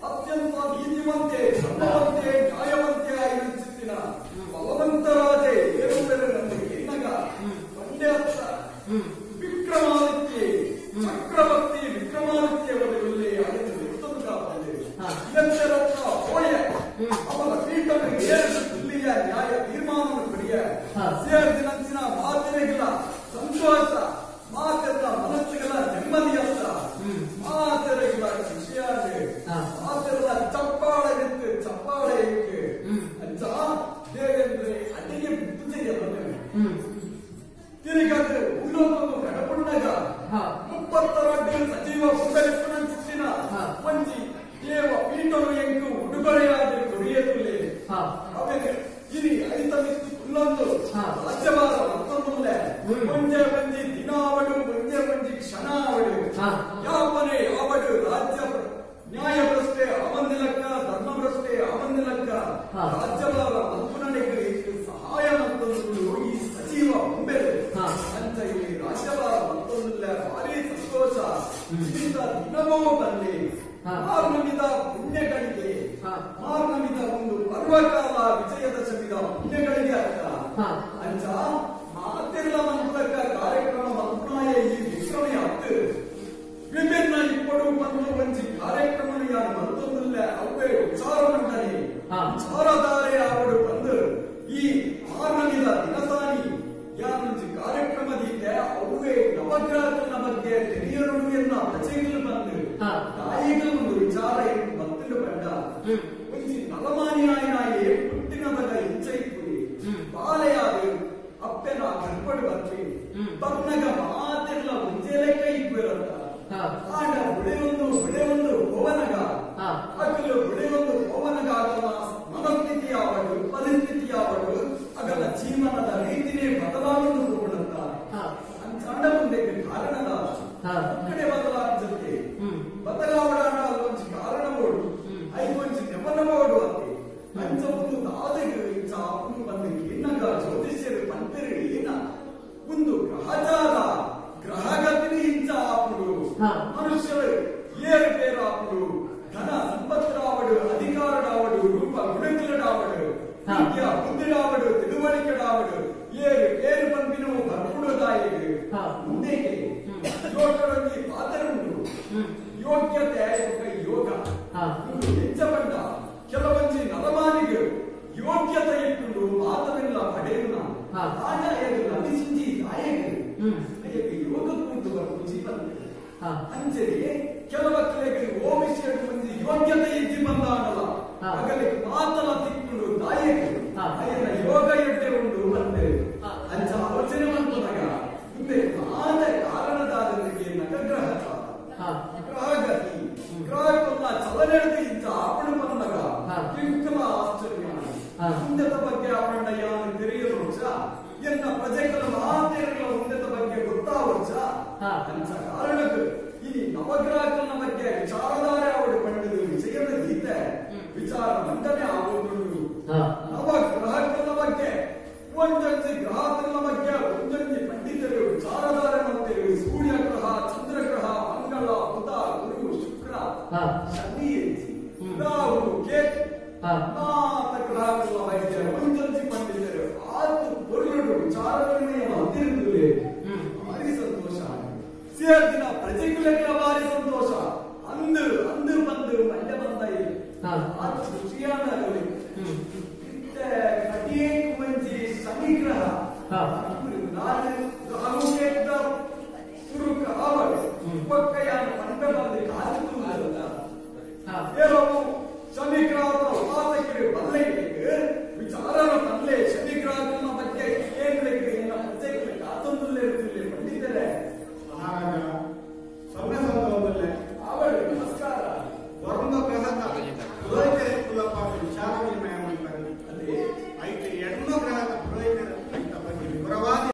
ಅತ್ಯಂತ ನೀತಿವಂತೆ ಧರ್ಮವಂತೆ ನ್ಯಾಯವಂತೆ ಆಗಿನ ಬಲವಂತರಾಜೆ ಏರುವೆರೆ ಎನ್ನಗ ಪಂಡ್ಯಾತ್ತ ವಿಕ್ರಮಾದಿತ್ಯ ಚಕ್ರವರ್ತಿ ವಿಕ್ರಮಾದಿತ್ಯವರಲ್ಲಿ ಹೋಯ ಅವರ ಪೀಠವನ್ನು ಏರಿಸುತ್ತಿಲ್ಲಿಯ ನ್ಯಾಯ ತೀರ್ಮಾನವನ್ನು ಕೊಡಿಯ ಸೇರಿದ ಮಾತಿನೆಗಿಲ್ಲ ಸಂತೋಷ ಮಾತೆಲ್ಲ ಮನಸ್ಸುಗಳ ನೆಮ್ಮದಿಯತ್ತ ಮಾತೆರೆಗಿಲ್ಲ ಖುಷಿಯಾಗಿ ಮಾತೆಲ್ಲ ಚಪ್ಪಾಳೆ ನಿಂತು ಚಪ್ಪಾಳೆ ಇಟ್ಟು ಅಂಚ ದೇವೇಂದ್ರೆ ಅಡಿಗೆ ಬುದ್ಧಿಯನ್ನು ತಿರುಗಾದ್ರೆ ಉಲ್ಲೊಂದು ಕಡಪುಣ್ಣಗ 32 ಸಜೀವ ಪುಂಡಲಿಪ್ಪುನಂಚಿನ ಒಂಜಿ ದೇವ ಪೀಠನು ಎಂಕು ಉಡುಗೊರೆಯಾದ ಕೊಡಿಯತುಲೆ ಅವೆಗೆ ಇರಿ ಐತ ಮಿತ್ತಿ ಕುಲ್ಲೊಂದು ರಾಜ್ಯಭಾರ ಮತ್ತೊಂದುಲ್ಲೆ ಒಂಜೆ ಒಂಜಿ ದಿನಾವಡು ಒಂಜೆ ಒಂಜಿ ಕ್ಷಣಾವಡು ಯಾಪನೆ ಯಾವಡು ರಾಜ್ಯ ನ್ಯಾಯ ಭ್ರಷ್ಟೆ ಅವಂದಿಲಕ್ಕ ಧರ್ಮ ಭ್ರಷ್ಟೆ ಅವಂದಿಲಕ್ಕ ರಾಜ್ಯಭಾರ ಮಲ್ಪುನಡೆಗೆ ಸಹಾಯ ಮತ್ತೊಂದು ಈ ಸಜೀವ ಉಂಬೆರೆ ಅಂತ ಇಲ್ಲಿ ರಾಜ್ಯಭಾರ ಮತ್ತೊಂದಿಲ್ಲ ಭಾರಿ ಸಂತೋಷ ದಿನವೂ ಬರಲಿ ಮಾರ್ನಮಿದ ಪುಣ್ಯಗಳಿಗೆ ಮಾರ್ನಮಿದ ಒಂದು ಪರ್ವಕಾಲ ವಿಜಯದಶಮಿದ ಪುಣ್ಯಗಳಿಗೆ ಅರ್ಥ ಅಂಚ ಮಾತೆಲ್ಲ ಮಂತ್ರಕ ಕಾರ್ಯಕ್ರಮ ಮಲ್ಪುನಾಯ ಈ ವಿಕ್ರಮೆಯ ಹತ್ತು ವಿಭಿನ್ನ ಇಪ್ಪಡು ಬಂದು ಒಂಜಿ ಕಾರ್ಯಕ್ರಮ ಯಾರು ಮತ್ತೊಂದಿಲ್ಲ ಅವೇ ವಿಚಾರ ಮಂಡಳಿ ವಿಚಾರಧಾರೆ ಅವಡು ಬಂದು ಈ ಮಾರ್ನಮಿದ ದಿನತಾನಿ ಯಾರೊಂಜಿ ಕಾರ್ಯಕ್ರಮದೀತೆ ಅವೇ ನವಗ್ರಹಗಳ ಬಗ್ಗೆ ತಿಳಿಯರು ಎನ್ನ ಪ್ರಜೆಗಳು ಬಂದು ತಾಯಿಗಳು ಒಂದು ವಿಚಾರ ಬತ್ತಲು ಬಂಡ ಒಂಜಿ ನಲಮಾನಿಯಾಯಿನಾಯೇ ಪುಟ್ಟಿನದಾಗ ಇಚ್ಛೆ ಬಾಲೆಯಾದ ಅಪ್ಪೆನ ಗರ್ಭಡು ಬರ್ತಿ ಬರ್ನಗ ಮಾತೆಲ್ಲ ಒಂಜೇ ಲೆಕ್ಕ ಇಪ್ಪುರಂತ ಆಂಡ ಬಿಳೆಯೊಂದು ಬಿಳೆಯೊಂದು ಹೋವನಗ ಅಕಲು ಬಿಳೆಯೊಂದು ಹೋವನಗ ಆಗಲ್ಲ ಮನಸ್ಥಿತಿ ಯಾವಡು ಪರಿಸ್ಥಿತಿ ಯಾವಡು ಆಗಲ್ಲ ಜೀವನದ ರೀತಿನೇ ಬದಲಾವಣೆ ಹೋಗೋಣಂತ ಅಂಚಾಂಡ ಮುಂದೆ ಕಾರಣದ ಕಡೆ ಬದಲಾಗ್ತದೆ ಬದಲಾವಣೆ ಒಂಜಿ ಕಾರಣ ಓಡು ಐಕೊಂಜಿ ನೆವನ ಓಡು ಅಂತೆ ಅಂಚ ಒಂದು ದಾದೆಗೆ ಇಂಚ ಅಪ್ಪನು ಬಂದು ಏನಾಗ ಜ್ಯೋತಿಷ್ಯರು ಪಂತರು ಏನ ಒಂದು ಗ್ರಹಚಾರ ಗ್ರಹಗತಿನಿ ಇಂಚ ಆಪುಡು ಮನುಷ್ಯರು ಏರು ಪೇರಾಪುಡು ಧನ ಸಂಪತ್ತರಾವಡು ಅಧಿಕಾರಡಾವಡು ರೂಪ ಗುಣಕಲಡಾವಡು ವಿದ್ಯಾ ಬುದ್ಧಿಡಾವಡು ತಿಳುವಳಿಕೆಡಾವಡು ಏರು ಪೇರು ಪಂಪಿನವು ಬರ್ಪುಡು ತಾಯಿಗೆ ಮುಂದೆಗೆ ಯೋಗರೊಂದಿ ಪಾತ್ರ ಉಂಟು ಯೋಗ್ಯತೆ ಯೋಗ ಹೆಚ್ಚ ಬಂಡ ಕೆಲವೊಂಜಿ ನಲಮಾನಿಗೆ ಯೋಗ್ಯತೆ ಇಟ್ಟುಂಡು ಮಾತವೆಲ್ಲ ಪಡೆಯುನ ಆಗ ನಟಿಸಿಂಜಿ ತಾಯಿಗೆ ಅಯ್ಯಕ್ಕೆ ಯೋಗ ಕೂತು ಬರ್ಪು ಜೀವನ ಅಂಚನೆ ಕೆಲವಕ್ಕಲಿಗೆ ಓ ವಿಷಯಕ್ಕೆ ಒಂಜಿ ಯೋಗ್ಯತೆ ಇಜ್ಜಿ ಬಂದಾಗಲ್ಲ ಅಗಲಿಗೆ ಮಾತಲ ತಿಕ್ಕೊಂಡು ತಾಯಿಗೆ ಅಯ್ಯನ ಯೋಗ ಎಡ್ಡೆ ಉಂಡು ಬಂದೆ ಅಂಚ ಆಲೋಚನೆ ಮಾಡ್ಕೊಂಡಾಗ ಮುಂದೆ ಮಾತ ಕಾರಣದಾದರಿಗೆ ನಗಗ್ರಹ ಗ್ರಹಗತಿ ಗ್ರಹಕ್ಕೆಲ್ಲ ಚಲನೆಡೆದು ಇಂಚ ಆಪಣೆ ಬಂದಾಗ ಇಂಕಲ ಆಶ್ಚರ್ಯ ಮುಂದೆದ ಬಗ್ಗೆ ಅವಣ್ಣ ಯಾನು ತಿಳಿಯಲು ಎನ್ನ ಪ್ರಜೆಗಳ ಮಾತೇರುಗಳ ಮುಂದೆದ ಬಗ್ಗೆ ಗೊತ್ತಾವಚ್ಚ ಅಂಚ ಕಾರಣಕ್ಕೆ ಈ ನವಗ್ರಹಗಳ ಬಗ್ಗೆ ವಿಚಾರಧಾರೆ ಅವರು ಪಡೆದು ವಿಜಯದ ಗೀತೆ ವಿಚಾರ ಮಂಡನೆ ಆಗುವುದು ನವಗ್ರಹಗಳ ಬಗ್ಗೆ ಒಂದೊಂದು ಗ್ರಹಗಳ ಬಗ್ಗೆ ಒಂದೊಂದು ಪಂಡಿತರು ವಿಚಾರಧಾರೆ ಮಾಡ್ತಿರು ಸೂರ್ಯಗ್ರಹ ಚಂದ್ರಗ್ರಹ ಮಂಗಳ ಬುಧ ಗುರು ಶುಕ್ರ ಶನಿ ರಾಹು ಕೇತು ಮಾತ ಗ್ರಹಗಳ ಬಗ್ಗೆ ಒಂದೊಂದು ಪಂಡಿತರು ಆತು ಪೊರುಳು ವಿಚಾರ ನಿರ್ಣಯ ಮಾಡ್ತಿರುತ್ತಲೇ ಭಾರಿ ಸಂತೋಷ ಸೇರ್ದಿನ ಪ್ರಜೆಗಳಿಗೆ ಭಾರಿ ಸಂತೋಷ ಅಂದು ಅಂದು ಬಂದು ಮಲ್ಯ ಬಂದ ಆತು